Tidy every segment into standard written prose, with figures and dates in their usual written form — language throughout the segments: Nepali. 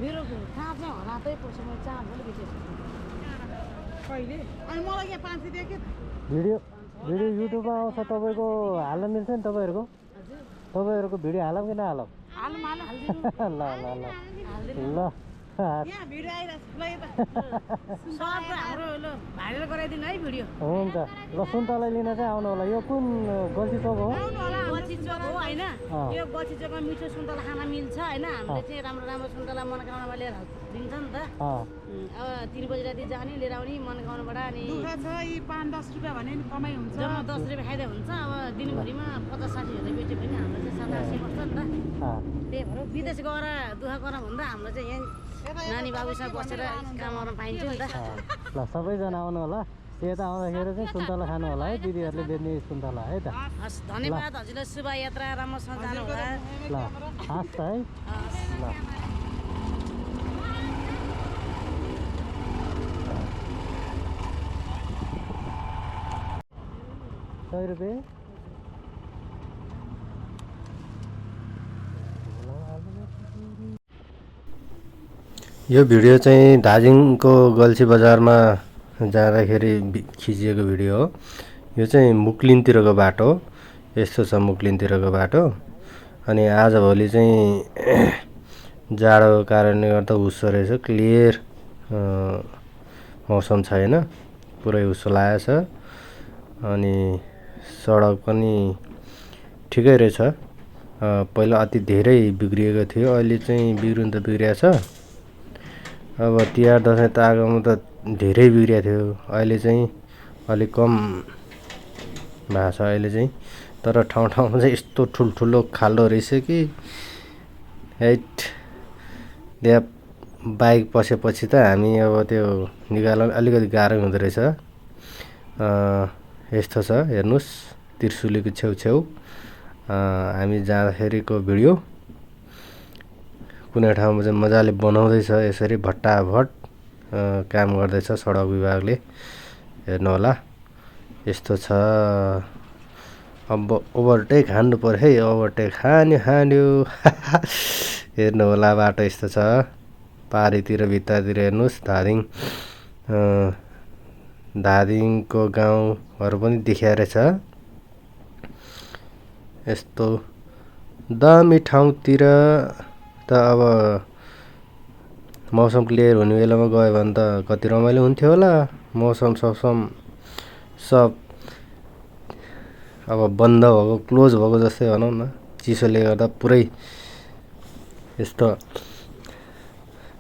मेरो कहाँ चाहिँ हरातै पर्छ मैले चार भोलि बेचेको कहिले अनि मलाई यहाँ 500 दिए के भिडियो भिडियो युट्युबमा आउँछ तपाईँको हाल्न मिल्छ नि तपाईँहरूको तपाईँहरूको भिडियो हालौँ कि नहालौँ हालौँ ल ल ल ल यहाँ भिडियो आइरहेको छ ल यता सबको हाम्रो ल भाइरल गराइदिनु है भिडियो हुन्छ ल सुन्तला लिन चाहिँ आउनु होला यो कुन गल्ती चोक हो गल्छी चोक हो होइन यो गल्छी चोकमा मिठो सुन्तला खान मिल्छ होइन हामीले चाहिँ राम्रो राम्रो सुन्तला मनोकामनामा लिएर दिन्छ नि त अब 3 बजी राति जाने लिएर आउने मनोकामनाबाट अनि दुःख छ यी 5-10 रुपियाँ भने नि कमाइ हुन्छ जम्मा 10 रुपियाँ खाइदिए हुन्छ अब दिनभरिमा 50-60 हजार बेच्यो भने हाम्रो चाहिँ 7-80 पर्छ नि त त्यही भएर विदेश गएर दुःख गर्न भन्दा हाम्रो चाहिँ यहाँ नानी बाबुसँग बसेर काम गर्न पाइन्छ नि त ल सबैजना आउनु होला यता आउँदाखेरि चाहिँ सुन्तला खानु होला है दिदीहरूले बेच्ने सुन्तला है त हस् धन्यवाद हजुरलाई शुभ यात्रा राम्रोसँग जानु होला ल हस् त है ल 100 रुपियाँ यो भिडियो चाहिँ दार्जिलिङको गल्छी बजारमा जाँदाखेरि खिचिएको भिडियो हो यो चाहिँ मुक्लिनतिरको बाटो यस्तो छ मुक्लिनतिरको बाटो अनि आजभोलि चाहिँ जाडोको कारणले गर्दा हुस्सो रहेछ क्लियर मौसम छैन पुरै हुस्सो लागेको छ अनि सडक पनि ठिकै रहेछ पहिला अति धेरै बिग्रिएको थियो अहिले चाहिँ बिग्रिनु त बिग्रिएको छ अब तिहार दसैँ त आगोमा त धेरै बिग्रिएको थियो अहिले चाहिँ अलिक कम भएको छ अहिले चाहिँ तर ठाउँ ठाउँमा चाहिँ यस्तो ठुल्ठुलो खाल्डो रहेछ कि हेट त्यहाँ बाइक पसेपछि त हामी अब त्यो निकाल्न अलिकति गाह्रो हुँदो रहेछ यस्तो छ हेर्नुस् त्रिशुलीको छेउछेउ हामी जाँदाखेरिको भिडियो कुनै ठाउँमा चाहिँ मजाले बनाउँदैछ यसरी भट्टाभट काम गर्दैछ सडक विभागले हेर्नु होला यस्तो छ अब ओभरटेक हान्नु पर्यो है ओभरटेक हान्यो हेर्नु होला बाटो यस्तो छ पारीतिर भित्तातिर हेर्नुहोस् धादिङको गाउँहरू पनि देखिया रहेछ यस्तो दामी ठाउँतिर त अब मौसम क्लियर हुने बेलामा गयो भने त कति रमाइलो हुन्थ्यो होला मौसम सब अब बन्द भएको क्लोज भएको जस्तै भनौँ न चिसोले गर्दा पुरै यस्तो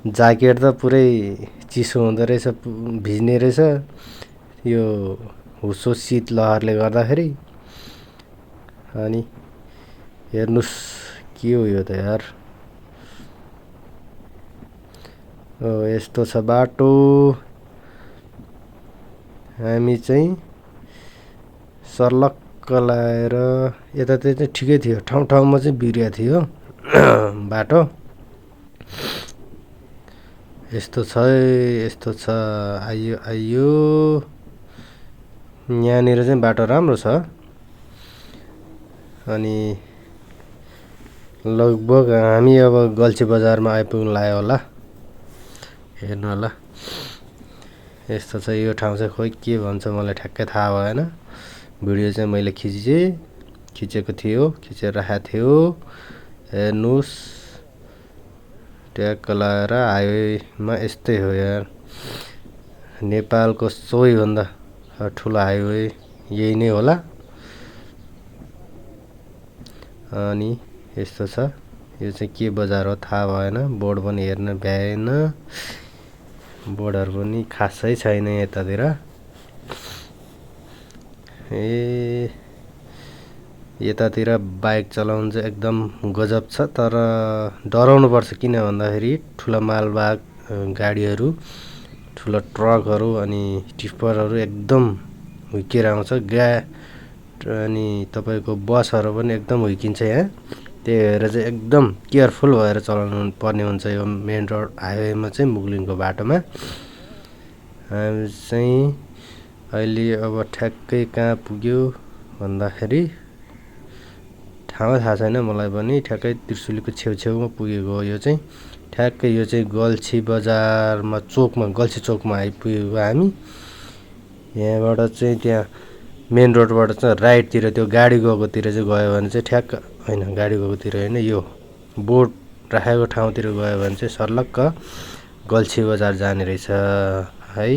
ज्याकेट त पुरै चिसो हुँदो रहेछ भिज्ने रहेछ यो हुस्सो शीत लहरले गर्दाखेरि अनि हेर्नुस् के हो यो त यार यस्तो छ बाटो हामी चाहिँ सर्लक्क लाएर यतातिर चाहिँ ठिकै थियो ठाउँ ठाउँमा चाहिँ बिग्रिएको थियो बाटो यस्तो छ आइयो यहाँनिर चाहिँ बाटो राम्रो छ अनि लगभग हामी अब गल्छी बजारमा आइपुग्नु लाग्यो होला हेर्नु होला यस्तो छ यो ठाउँ चाहिँ खोइ के भन्छ मलाई ठ्याक्कै थाहा भएन भिडियो चाहिँ मैले खिचेर राखेको थियो हेर्नुहोस् ट्याक्क लगाएर हाइवेमा यस्तै हो यार नेपालको सबैभन्दा ठुलो हाइवे यही नै होला अनि यस्तो छ यो चाहिँ के बजार हो थाहा भएन बोर्ड पनि हेर्न भ्याएन बोर्डहरू पनि खासै छैन यतातिर यतातिर बाइक चलाउनु चाहिँ एकदम गजब छ तर डराउनु पर्छ किन भन्दाखेरि ठुला मालवाहक गाडीहरू ठुला ट्रकहरू अनि टिप्परहरू एकदम हुर्किएर आउँछ अनि तपाईँको बसहरू पनि एकदम हुर्किन्छ यहाँ त्यही भएर चाहिँ एकदम केयरफुल भएर चलाउनु पर्ने हुन्छ यो मेन रोड हाइवेमा चाहिँ मुगलिनको बाटोमा हामी चाहिँ अहिले अब ठ्याक्कै कहाँ पुग्यो भन्दाखेरि ठाउँ थाहा छैन मलाई पनि ठ्याक्कै त्रिशुलीको छेउछेउमा पुगेको हो यो चाहिँ ठ्याक्कै यो चाहिँ गल्छी बजारमा चोकमा गल्छी चोकमा आइपुगेको हामी। यहाँबाट चाहिँ त्यहाँ मेन रोडबाट चाहिँ राइटतिर त्यो गाडी गएकोतिर चाहिँ गयो भने चाहिँ ठ्याक्क होइन गाडी गएकोतिर होइन यो बोर्ड राखेको ठाउँतिर गयो भने चाहिँ सर्लक्क गल्छी बजार जाने रहेछ है।